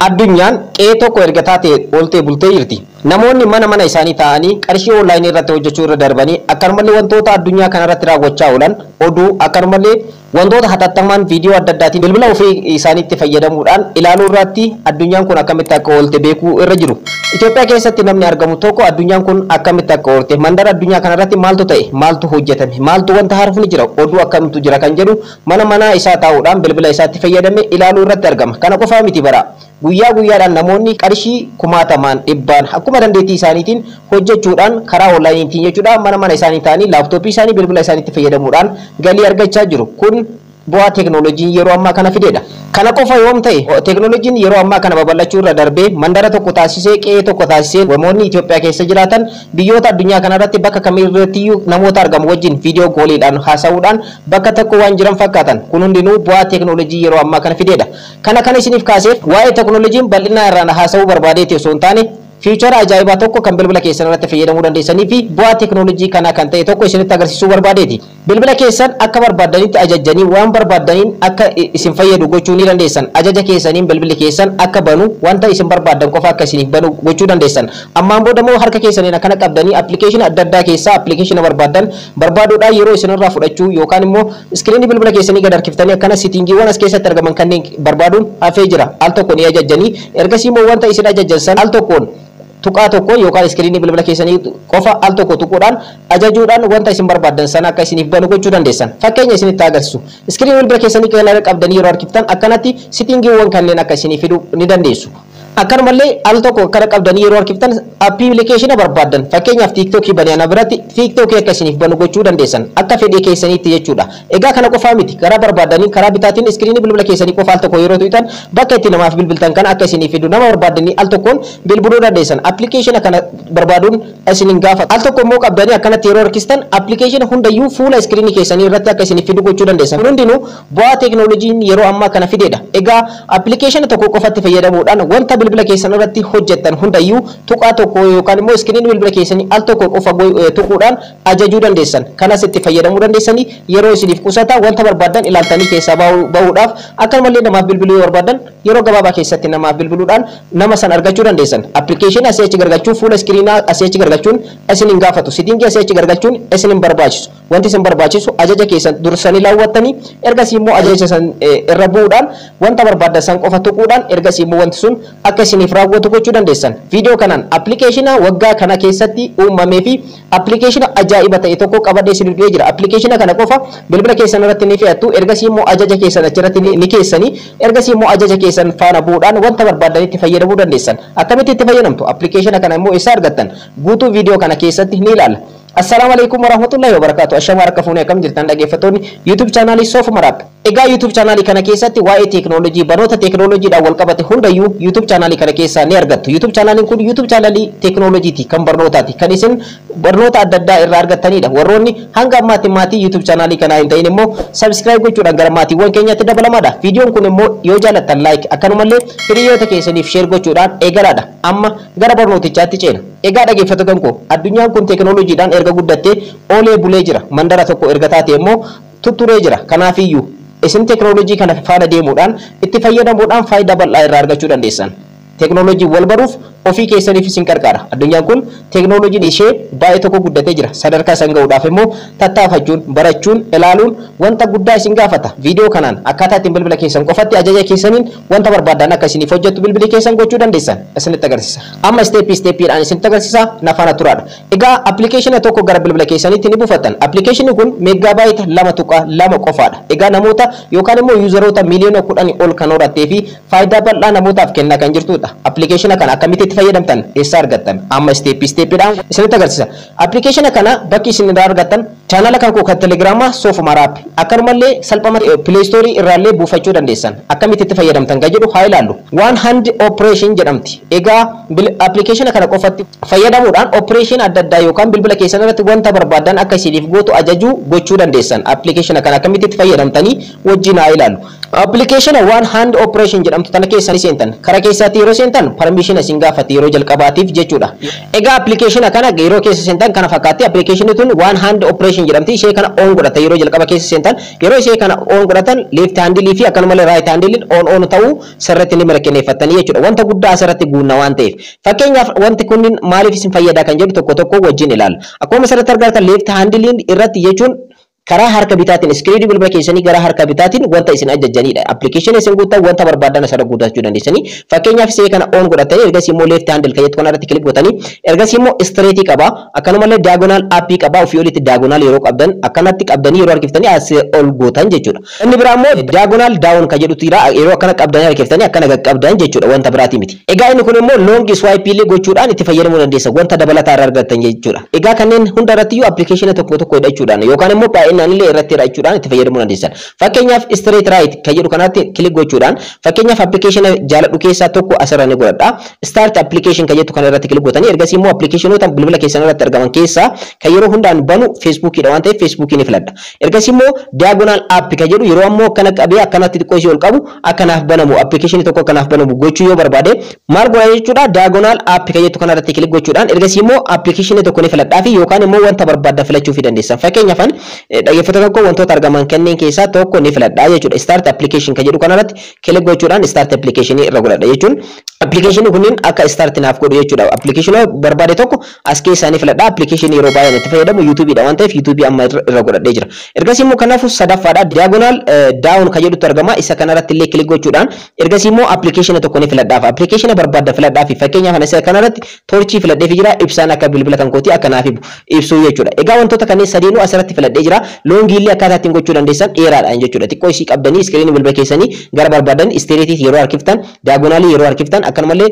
Addunyaan qe'ee tokko erga taatee ooltee bultee jirti. Namoonni mana mana isaanii taa'anii qarshii onlaayinii irratti hojjechuu irra darbanii, akkanumallee wantoota addunyaa kanarratti raawwachaa oolan oduu, akkanumallee wantoota hatattamaan viidiyoo adda addaatiin bilbila ofii isaaniitti fayyadamuudhaan ilaaluu irratti addunyaan kun akkamitti akka oolte beekuu irra jiru. Itoophiyaa keessatti namni argamu tokko addunyaan kun akkamitti akka oolte, mandara addunyaa kanarratti maaltu ta'e, maaltu hojjetame, maaltu wanta haarofni jira, oduu akkamitu jira kan jedhu mana mana isaa taa'uudhaan bilbila isaatti fayyadame ilaaluu irratti argama. Kana qofaa miti bara. Guyyaa guyyaadhaan namoonni qarshii kumaatamaan, dhibbaan, akkuma dandeettii isaaniitiin hojjechuudhaan karaa onlaayiniitiin jechuudha, mana mana isaanii ta'anii laaptooppii isaanii, bilbila isaaniitti fayyadamuudhaan galii argachaa jiru. Kun bu'aa teeknooloojiin yeroo ammaa kana fidedha. Kana qofa yoom ta'e, teeknooloojiin yeroo ammaa kana babal'achuu irra darbee mandara tokko taasisee, qe'ee tokko taasisee, namoonni Itoophiyaa keessa jiraatan biyyoota addunyaa kanarratti bakka kamirrattiyyuu namoota argamu wajjin viidiyoo kooliidhaan haasa'uudhaan bakka tokko waan jiran fakkaatan. Kun hundinuu bu'aa teeknooloojii yeroo ammaa kana fidedha. Kana isiniif kaaseef waa'ee teeknooloojiin bal'inaa irraan haasa'uu barbaadeeti osoo hin taane, feature ajaa'ibaa tokko kan bilbila keessan irratti fayyadamuu dandeessanii fi bu'aa teeknooloojii kanaa kan ta'e tokko isinitti agarsiisuu barbaadeeti. Bilbila keessan akka barbaaddanitti ajajjanii waan barbaaddaniin akka isin fayyadu gochuu ni dandeessan. Ajaja keessaniin bilbilli keessan akka banu, wanta isin barbaaddan qofa akka isiniif banu gochuu dandeessan. Ammaan booda immoo harka keessaniin akkana qabdanii appilikeeshina adda addaa keessaa appilikeeshina barbaaddan barbaaduudhaan yeroo isinirraa fudhachuu, yookaan immoo iskiriinii bilbila keessanii gad harkiftanii akkana sitingiiwwan as keessatti argaman kanneen barbaaduun hafee jira. Al tokko ni ajajjanii, ergasii immoo wanta isin ajajjan san al tokkoon tuqaa tokko yookaan iskiriinii bilbila keessanii qofa al tokko tuquudhaan ajajuudhaan wanta isin barbaaddan sana akka isiniif banu gochuu dandeessan. Fakkeenya isinitti agarsiisu. Iskiriinii bilbila keessanii kana qabdanii yeroo harkiftan akkanatti sitingiiwwan kanneen akka isinii fiduu ni dandeessu. Akkanumallee al tokko akkana qabdanii yeroo harkiftan appilikeeshina barbaaddan, fakkeenyaaf Tiiktookii banee ana biratti, Tiiktookii akka isiniif banu gochuu dandeessan, akka fedhii keessaniitti jechuudha. Egaa kana qofaa miti, karaa barbaaddanii karaa bitaatiin iskiriinii bilbila keessanii qofa al tokko yeroo tuqxan bakka itti namaaf bilbiltan kana akka isiniif fidu, nama barbaaddanii al tokkoon bilbiluu dandeessan. Appilikeeshina kana barbaaduun isinin gaafata. Al tokko immoo qabdanii akkanatti yeroo harkistan appilikeeshina hundayyuu fuula iskiriinii keessanii irratti akka isiniif fidu gochuu dandeessan. Kun hundinuu bu'aa teeknooloojiin yeroo ammaa kana fidedha. Egaa appilikeeshina tokko qofatti fayyadamuudhaan wanta bilbila keessan irratti hojjettan hundayyuu tuqaa tokko yookaan immoo iskiriinii bilbila keessanii al tokko qofa tuquudhaan ajajuu dandeessan. Kanas itti fayyadamuu dandeessanii, yeroo isiniif qusata, wanta barbaaddan ilaaltanii keessaa bahuudhaaf, akkanumallee namaaf bilbiluu yoo barbaaddan yeroo gabaabaa keessatti namaaf bilbiluudhaan nama san argachuu dandeessan. Appilikeeshinii asii achi gargalchuun, fuula iskiriinaa asii achi gargalchuun isin hin gaafatu. Sitingii asii achi gargalchuun isin hin barbaachisu. Wanti isin barbaachisu ajaja keessan dursanii laawwattanii, ergasii immoo ajaja san irra bu'uudhaan wanta barbaaddan san qofa tuquudhaan ergasii immoo wanti sun akka isiniif raawwatu gochuu dandeessan. Viidiyoo kanaan appilikeeshina waggaa kana keessatti uumamee fi appilikeeshina ajaa'iba ta'e tokko qabadhee isiniif dhufee jira. Appilikeeshina kana qofa bilbila keessan irratti ni fe'attu, ergasii immoo ajaja keessan achirratti ni keessanii, ergasii immoo ajaja keessan faana bu'uudhaan wanta barbaaddanitti fayyadamuu dandeessan. Akkamitti itti fayyadamtu? Appilikeeshina kana immoo eessa argattan? Guutuu viidiyoo kana keessatti ni ilaalla. Assalaamu alaikum warahmatullahi wabarakatuh. Ashama, harka fuunee, akkam jirtan dhaggeeffattoonni YouTube chaanaalii Soof Maraab? Egaa YouTube chaanaalii kana keessatti waa'ee teeknooloojii, barnoota teeknooloojiidhaan wal qabate hundayyuu YouTube chaanaalii kana keessaa ni argattu. YouTube chaanaaliin kun YouTube chaanaalii teeknooloojiiti, kan barnootaati, kan isin barnoota adda addaa irraa argattanidha. Warroonni hanga ammaatti maatii YouTube chaanaalii kanaa hin ta'in immoo subscribe gochuudhaan gara maatiiwwan keenyaatti dabalamaadha. Viidiyoon kun immoo yoo jaalattan like, akkanumallee hiriyoota keessaniif share gochuudhaan eegalaadha. Amma gara barnootichaatti ceena. Egaa dhaggeeffattoota koo, addunyaan kun teeknooloojiidhaan erga guddattee oolee bulee jira. Mandara tokko erga taate immoo tutturee jira. Kanaafiyyuu isin teeknooloojii kana faana deemuudhaan itti fayyadamuudhaan faayidaa bal'aa irraa argachuu dandeessan. Teeknooloojii wal baruuf ofii keessaniif isin gargaara. Addunyaan kun teeknooloojiin ishee baay'ee tokko guddatee jira. Sadarkaa san gahuudhaaf immoo tattaafachuun, barachuun, ilaaluun wanta guddaa isin gaafata. Viidiyoo kanaan akkaataa ittiin bilbila keessan qofatti ajaja keessaniin wanta barbaadan akka isiniif hojjettu bilbilli keessan gochuu dandeessan isinitti agarsiisa. Amma isteeppii isteeppiidhaan isinitti agarsiisa, na faana turaadha. Egaa appilikeeshina tokko gara bilbila keessaniitti ni buufattan. Appilikeeshinni kun meeggaabaayita 2.2 qofaadha. Egaa namoota yookaan immoo yuuzaroota miiliyoona 10 ol kan horattee fi faayidaa bal'aa namootaaf kennaa kan jirtudha. Appilikeeshina kana akkamitti itti fayyadamtan, eessaa argattan? Amma isteeppii isteeppiidhaan isinitti agarsiisa. Appilikeeshina kana bakki isin irraa argattan chaanala kan koo kan Telegiraamaa Soof Maraap, akkanumallee salphama Play Store irraallee buufachuu dandeessan. Akkamitti itti fayyadamtan kan jedhu haa ilaallu. One Hand Operation jedhamti. Egaa appilikeeshina kana qofatti fayyadamuudhaan operation adda addaa yookaan bilbila keessan irratti wanta barbaadan akka isiniif gootu ajajuu gochuu dandeessan. Appilikeeshina kana akkamitti itti fayyadamtanii wajjin haa ilaallu. Appilikeeshina One Hand Operation jedhamtu tana keessa ni seentan. Karaa keessaatti yeroo seentan permission isin gaafatti yeroo jalqabaatiif jechuudha. Egaa appilikeeshina kana yeroo keessa seentan kana fakkaatti. Appilikeeshinni tun One Hand Operation jedhamti. Ishee kana on godhata yeroo jalqaba keessa seentan. Yeroo ishee kana on godhatan, left handle fi akkanumallee right handle on on ta'uu sirriitti ni mirkaneeffattanii jechuudha. Wanta guddaa asirratti guunna waan ta'eef. Fakkeenyaaf, wanti kunniin maaliif isin fayyada kan jedhu tokko tokko wajjin ilaalla. Akkuma asirratti argattan, left handle irratti jechuun karaa harka bitaatiin, iskiriinii bilbila keessanii gara harka bitaatiin wanta isin ajajjanidha. Appilikeeshinii isin guuttan, wanta barbaadan asirra guuttachuu dandeessanii. Fakkeenyaaf, isee kana on godhatanii, ergasii immoo left handle kan jettu kanarratti click gootanii, ergasii immoo straight qaba. Akkanumallee diagonal up qaba. Ofii olitti diagonal yeroo qabdan, akkanatti qabdanii yeroo harkiftanii as ol gootan jechuudha. Inni biraa immoo diagonal down kan jedhutu jira. Yeroo akkana qabdanii harkiftanii akkana qaqqabdan jechuudha, wanta biraati miti. Egaa inni kun immoo long swipe illee gochuudhaan itti fayyadamuu dandeessa. Wanta dabalataa irraa argattan jechuudha. Egaa kanneen hunda irratti iyyuu appilikeeshina tokko tokko hidhachuudhaan yookaan immoo baay'inaan illee irratti hidhachuudhaan itti fayyadamuu dandeessan. Fakkeenyaaf, straight right kan jedhu kanatti click gochuudhaan, fakkeenyaaf, appilikeeshina jaaladhu keessaa tokko asirra ni godhadha. Start application kan jettu kana irratti click gootanii, ergasii immoo appilikeeshinoota bilbila keessan irratti argaman keessaa kan yeroo hundaan banu Feesbuukiidha waan ta'eef Feesbuukii ni filadha. Ergasii immoo diagonal up kan jedhu, yeroo ammoo akkana qabee akkanatti xiqqoo ishee ol qabu akkanaaf banamu, appilikeeshinii tokko akkanaaf banamu gochuu yoo barbaade maal godha jechuudha? Diagonal up kan jettu kana irratti click gochuudhaan, ergasii immoo appilikeeshinii tokko ni filadhaa fi yookaan immoo wanta barbaaddan filachuu fi dandeessan. Fakkeenyaaf, dhaggeeffattoota tokko, wantoota argaman kanneen keessaa tokko ni filadhaa jechuudha. Start application kan jedhu kanarratti click gochuudhaan start application irra godhadha jechuun appilikeeshinii kunniin akka start naaf godhu jechuudha. Appilikeeshinii barbaade tokko as keessaa ni filadha. Appilikeeshinii yeroo baay'een itti fayyadamu YouTubeedha waan ta'eef YouTube amma irra godhadhee jira. Ergasii immoo kanaafuu sadaffaadha. Diagonal down kan jedhutu argama. Isa kanarratti illee click gochuudhaan, ergasii immoo appilikeeshina tokko ni filadhaaf. Appilikeeshina barbaadda filadhaa fi fakkeenyaaf isa kanarratti torchii filadhee fi jira. Ibsaan akka bilbila kan kootii akka naaf ibsu jechuudha. Egaa wantoota kanneen sadeenuu asirratti filadhee jira. Longii illee akkaataa ittiin gochuu dandeessan dheeraadhaan jechuudha. Xiqqoo isii qabdanii iskiriinii bilbila keessanii gara barbaadan straight yeroo harkiftan, diagonalii yeroo harkiftan, akkanumallee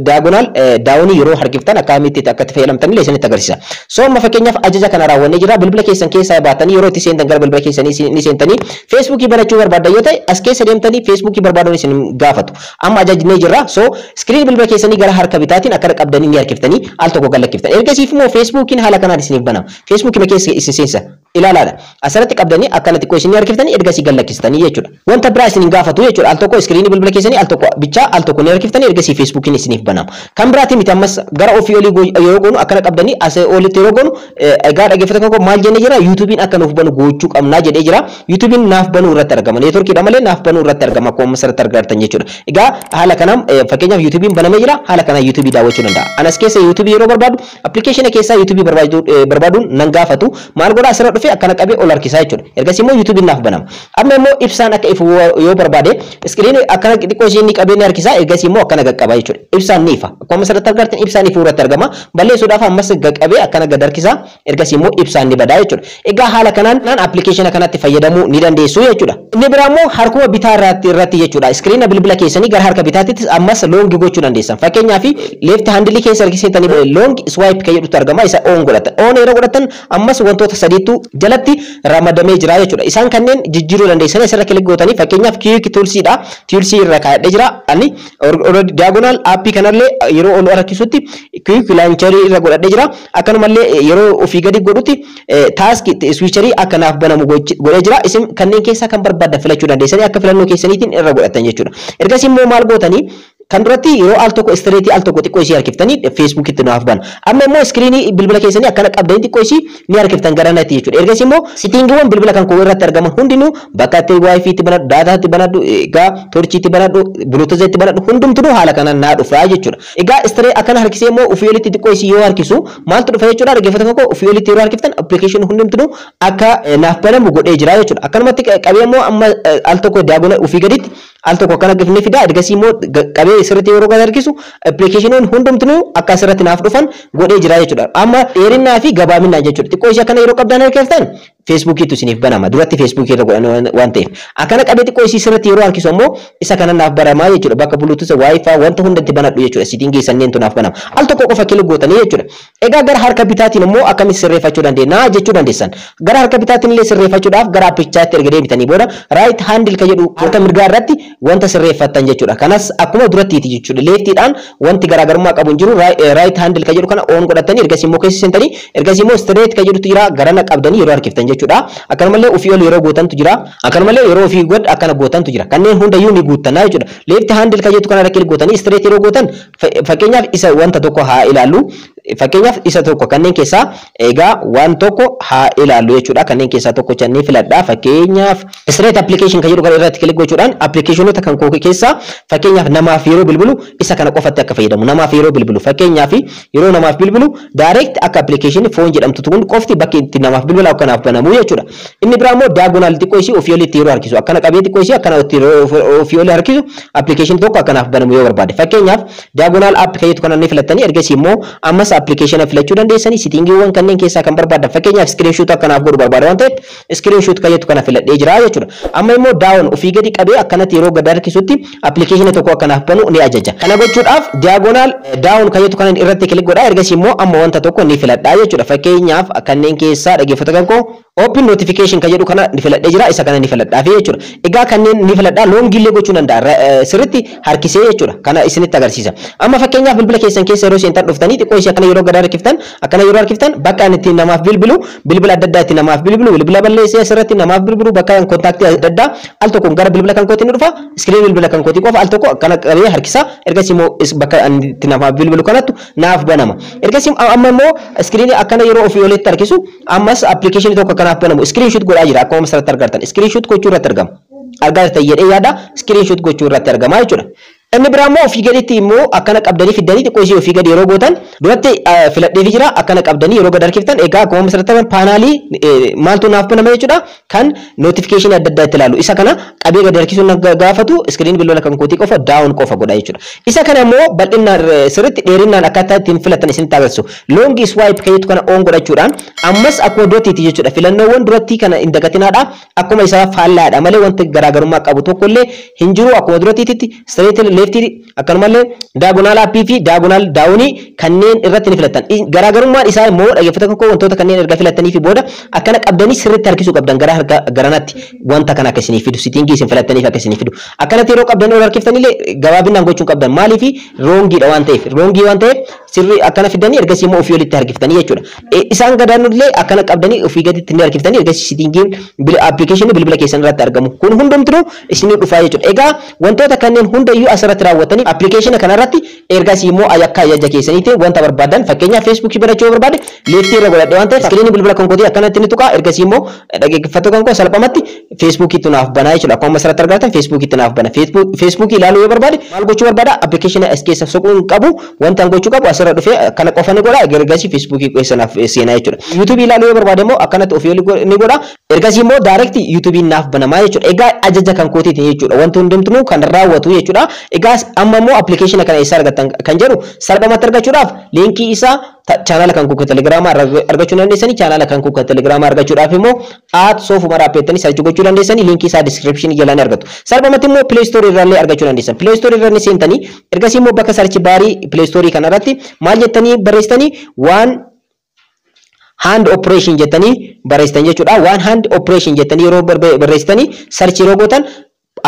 diagonal downii yeroo harkiftan akkamitti akka itti fayyadamtan illee isinitti agarsiisa. So amma fakkeenyaaf ajaja kana raawwannee jira. Bilbila keessan keessaa baatanii yeroo itti seentan, gara bilbila keessanii ni seentanii, Feesbuukii banachuu barbaaddan yoo ta'e, as keessa deemtanii Feesbuukii barbaaduun isin gaafatu. Amma ajajnee jirra. So iskiriinii bilbila keessanii gara harka bitaatiin akkana qabdanii ni harkiftanii al tokko gad lakkiftan. Ergasiif immoo Feesbuukiin haala kanaan isiniif banama. Feesbuukii keessa isin seensa. Ilaalaadha. Asirratti qabdanii akkana xiqqoo isin harkiftanii, ergasii gad lakkistanii jechuudha. Wanta biraa isin hin gaafatu jechuudha. Al tokko iskiriinii bilbila keessanii al tokko bichaa al tokko ni harkiftanii, ergasii Feesbuukiin isiniif banama. Kan biraati miti. Ammas gara ofii olii yeroo goonu, akkana qabdanii as olitti yeroo goonu, egaa dhaggeeffata koo, maal jennee jira? YouTubein akka nuuf banu gochuu qabnaa jedhee jira. YouTubein naaf banuu irratti argama. Neetworkiidha malee naaf banuu irratti argama, akkuma asirratti argattan jechuudha. Egaa haala kanaan fakkeenyaaf YouTubein banamee jira. Haala kanaan YouTubeii daawwachuu danda'a. Anas keessa YouTubeii yeroo barbaadu, appilikeeshina keessaa YouTubeii barbaaduun nan gaafatu. Maal godhaa? Asirra dhufee akkana qabee ol harkisaa jechuudha. Ergasii immoo YouTubein naaf banama. Amma immoo ibsaan akka ifu yoo barbaade, iskiriinii akkana xiqqoo ishee inni qabee ni harkisaa, ergasii immoo akkana qaqqaba jechuudha. Ibsaan ni ifa. Akkuma asirratti argattan ibsaan ifuu irratti argama. Balleessuudhaaf ammas qaqqabee akkana gad harkisaa, ergasii immoo ibsaan ni badaa jechuudha. Egaa haala kanaan appilikeeshina kanatti fayyadamuu ni dandeessu jechuudha. Inni biraa immoo harkuma bitaa irratti jechuudha. Iskiriina bilbila keessanii gara harka bitaattis ammas long gochuu dandeessan. Fakkeenyaaf, left handle keessa harkisanii long swipe kan jedhutu argama. Isa on godhatan. On yeroo godhatan ammas wantoota sadiitu jalatti ramadamee jira jechuudha. Isaan kanneen jijjiiruu dandeessan asirra click gootanii, fakkeenyaaf quick toolsiidha. Toolsii irra kaa'adhee jira. Ani diagonal up kanallee yeroo ol harkisutti quick launcherii irra godhadhee jira. Akkanumallee yeroo ofii gadi godhutti task switcherii akka naaf banamu godhee jira. Isin kanneen keessaa kan barbaadan filachuu dandeessanii, akka filannoo keessaniitiin irra godhatan jechuudha. Ergasii immoo maal gootanii? Kan duratti yeroo al tokko straight al tokko xiqqoo isii harkiftanii Feesbuukitti naaf bana. Amma immoo iskiriinii bilbila keessanii akkana qabdanii xiqqoo isii ni harkiftan gara natti jechuudha. Ergasii immoo settingiiwwan bilbila kan koo irratti argaman hundinuu, bakka itti WiFi itti banadhu, data itti banadhu, egaa torchii itti banadhu, Bluetooth itti banadhu, hundumtuu haala kanaan naa dhufa jechuudha. Egaa straight akkana harkisee immoo ofii olitti xiqqoo isii yoo harkisu maaltu dhufa jechuudha? Dhaggeeffata koo, ofii olitti yeroo harkiftan appilikeeshinii hundumtuu akka naaf banamu godhee jira jechuudha. Akkanumatti qabee immoo amma al tokko diagonal ofii gaditti al tokko akkana gifni fida. Ergasii immoo qabee sirriitti yeroo gad harkisu appilikeeshinoon hundumtuu akka asirratti naaf dhufan godhee jira jechuudha. Amma dheerinnaa fi gabaabinaa jechuudha. Xiqqoo ishee akkana yeroo qabdan harkiftan Feesbuukiitu isiniif banama. Duratti Feesbuukii irra godhan waan ta'eef. Akkana qabee xiqqoo isii sirriitti yeroo harkisu ammoo isa kana naaf baramaa jechuudha. Bakka Bluetooth, WiFi, wanta hunda itti banadhu jechuudha. Settingii sanneentu naaf banama. Al tokko qofa click gootanii jechuudha. Egaa gara harka bitaatiin immoo akkamitti sirreeffachuu dandeenya jechuu dandeessan. Gara harka bitaatiin illee sirreeffachuudhaaf gara appichaatti erga deebitanii booda right handle kan jedhu harka mirgaa irratti wanta sirreeffattan jechuudha. Kanas akkuma durattiiti jechuudha. Leftiidhaan wanti garaagarummaa qabu hin jiru. Right handle kan jedhu kana on godhatanii, ergasii immoo keessa seentanii, ergasii immoo straight kan jedhutu jira, garana qabdanii yeroo harkiftan jechuudha. jechuudha. Akkanumallee ofii ol yeroo gootantu jira. Akkanumallee yeroo ofii gad akkana gootantu jira. Kanneen hundayyuu ni guuttannaa jechuudha. Left handle kan jettu kana click gootanii straight yeroo gootan, fakkeenyaaf isa wanta tokko haa ilaallu. Fakkeenyaaf isa tokko kanneen keessaa egaa waan tokko haa ilaallu jechuudha. Kanneen keessaa tokko jennee filadhaa. Fakkeenyaaf straight application kan jedhu kana irratti click gochuudhaan applicationota kan koo keessaa fakkeenyaaf namaaf yeroo bilbilu isa kana qofatti akka fayyadamu. Namaaf yeroo bilbilu, fakkeenyaaf yeroo namaaf bilbilu direct akka application phone jedhamtu kun qofti bakki itti namaaf bilbila akkanaaf banamu jechuudha. Inni biraa immoo diagonal xiqqoo ishii ofii olitti yeroo harkisu, akkana qabee xiqqoo ishii akkana ofii olii harkisu, application tokko akkanaaf banamu yoo barbaade. Fakkeenyaaf diagonal app kan jettu kana ni filattanii, ergasii immoo ammas application filachuu dandeessanii, settingiiwwan kanneen keessaa kan barbaadan, fakkeenyaaf screenshot akkanaaf godhu barbaada waan ta'eef screenshot kan jettu kana filadhee jira jechuudha. Amma immoo down ofii gadi qabee akkanatti yeroo gad harkisutti application tokko akkanaaf banu ni ajaja. Kana gochuudhaaf diagonal down kan jettu kana irratti click godhaa, ergasii immoo amma wanta tokko ni filadhaa jechuudha. Fakkeenyaaf kanneen keessaa, dhaggeeffattoota kan koo, open notification kan jedhu kana ni filadhee jira, isa kana ni filadhaafi jechuudha. Egaa kanneen ni filadhaa, longillee gochuu danda'a sirriitti harkisee jechuudha. Kana isinitti agarsiisa. Amma fakkeenyaaf bilbila keessan keessa yeroo seentan dhuftanii xiqqoo ishee akkana yeroo gad harkiftan, akkana yeroo harkiftan, bakka ani ittiin namaaf bilbilu, bilbila adda addaa ittiin namaaf bilbilu, bilbila balleessee asirratti namaaf bilbilu, bakka contactii adda addaa al tokkoon gara bilbila kan kootii ni dhufa. Screen bilbila kan kootii qofa al tokko akkana qabee harkisa, ergasii immoo bakka ani itti namaaf bilbilu kanattu naaf banama. Ergasii amma immoo screenii akkana yeroo ofii olitti harkisu ammas applicationii tokko akkanaaf banamu screenshot godhaa jira. Akkuma asirratti argartan screenshot gochuu irratti argama. Argaa jirtan jedhee yaada, screenshot gochuu irratti argama jechuudha. Inni biraa immoo ofii gaditti immoo akkana qabdanii fiddanii xiqqoo ishee ofii gadi yeroo gootan, duratti filadheefi jira, akkana qabdanii yeroo gad harkiftan, egaa akkuma asirratti argaman panelii maaltu naaf banama jechuudha. Kan notification adda addaa itti ilaalu isa kana qabee gad harkisuun na gaafatu, screen bilbila kan kootii qofa down qofa godha jechuudha. Isa kana immoo bal'inaan sirriitti dheerinaan akkaataa ittiin filatan isinitti agarsiisu. Long swipe kan jettu kana on godhachuudhaan ammas akkuma durattiiti jechuudha. Filannoowwan duratti kana hin dagatinaadha. Akkuma isaa faallaadha malee wanti garaagarummaa qabu tokkollee hin jiru. Akkuma durattiitti straight, leftii, akkanumallee diagonal upii fi diagonal downii kanneen irratti ni filattan. Garaagarummaan isaa immoo, dhaggeeffattoota koo, wantoota kanneen erga filattanii fi booda akkana qabdanii sirriitti harkisuu qabdan gara harka garanatti wanta kana akka isinii fidu, settingii isin filattaniif akka isinii fidu. Akkanatti yeroo qabdanii ol harkiftanillee gabaabinaan gochuu qabdan, maaliif wrongiidha waan ta'eef, wrongii waan ta'eef sirrii akkana fidanii ergasii immoo ofii olitti harkiftanii jechuudha. Isaan gadaanullee akkana qabdanii ofii gaditti ni harkiftanii, ergasii settingiin applicationii bilbila keessan irratti argamu kun hundumtuu isinii dhufaa jechuudha. Egaa wantoota kanneen hundayyuu asirratti raawwatanii applicationa kanarratti ergasii immoo akka ajaja keessaniitti wanta barbaadan, fakkeenyaaf Facebookii barachuu yoo barbaade, leftii irra godhadhe waan ta'eef screenii bilbila kan kootii akkanatti ni tuqaa, ergasii immoo, dhaggeeffattoota kan koo, salphumatti Facebookiitti naaf banaa jechuudha. Akkuma asirratti argatan Facebookiitti naaf bana. Facebookii ilaaluu yoo barbaade maal gochuu barbaada? Applicationa as keessa soquu hin qabu. Wanta an gochuu qabu asirra dhufee akkana qofa ni godha, ergasii Facebookii keessa naaf seenaa jechuudha. YouTubeii ilaaluu yoo barbaade immoo akkanatti ofii ni godha, ergasii immoo direct YouTubeiin naaf banamaa jechuudha. Egaa ajaja kan kootiitiin jechuudha wanti hundumtuu kan raawwatu jechuudha. Egaa amma immoo applicationa kana eessaa argattan kan jedhu salphumatti argachuudhaaf linkii isaa channela kan kuka Telegramaa argachuu dandeessanii. Channela kan kuka Telegramaa argachuudhaaf immoo @soofuma raappeettanii search gochuu dandeessanii, linkii isaa descriptionii jalaa ni argatu. Salphumatti immoo Play Storeii irraallee argachuu dandeessan. Play Storeii irra ni seentanii, ergasii immoo bakka search barii Play Storeii kanarratti maal jettanii barreessitanii? One hand operation jettanii barreessitan jechuudha. One hand operation jettanii yeroo barreessitanii search yeroo gootan,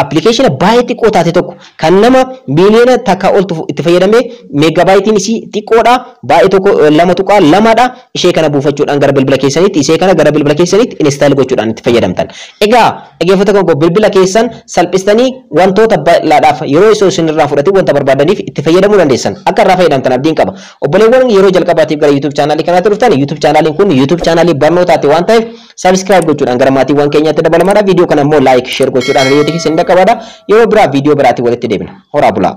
applicationa baay'ee xiqqoo taate tokko kan nama miiliyoona 1 oltu itti fayyadamee, megabyteiin isii xiqqoodha, baay'ee tokko 2.2dha, ishee kana buufachuudhaan gara bilbila keessaniitti, ishee kana gara bilbila keessaniitti install gochuudhaan itti fayyadamtan. Egaa dhaggeeffattoota koo, bilbila keessan salphistanii wantoota bal'aadhaaf yeroo isoo isin irraa fudhatee wanta barbaadaniif itti fayyadamuu dandeessan. Akka irraa fayyadamtan abdiin qaba. Obboleewwan yeroo jalqabaatiif gara YouTube channelii kanaatti dhuftan, YouTube channeliin kun YouTube channelii barnootaati waan ta'eef subscribe gochuudhaan gara maatiiwwan keenyaatti dabalamaadha. Viidiyoo kana immoo like, share gochuudhaan hiriyoota keessan qabaadha. Yeroo biraa viidiyoo biraatiin walitti deebina. Horaa bulaa.